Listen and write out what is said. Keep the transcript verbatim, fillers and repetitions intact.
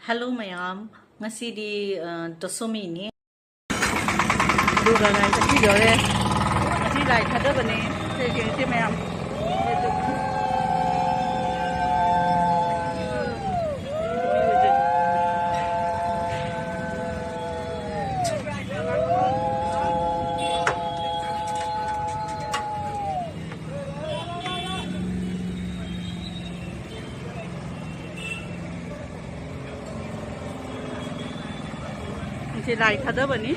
Hello ꯃꯌꯥꯝ, ꯉꯁꯤꯗꯤ ꯑ, ꯗꯁꯃꯤꯅꯤ꯫ ꯑꯗꯨꯒ ꯂꯥꯏ ꯀꯠꯄꯤꯗꯣꯔꯦ꯫ ꯉꯁꯤ ꯂꯥꯏ ꯊꯥꯗꯕꯅꯦ꯫ ꯁꯦ ꯌꯦꯡꯁꯦ ꯃꯌꯥꯝ꯫ ꯁꯤ ꯂꯥꯏ ꯊꯥꯗꯕꯅꯤ꯫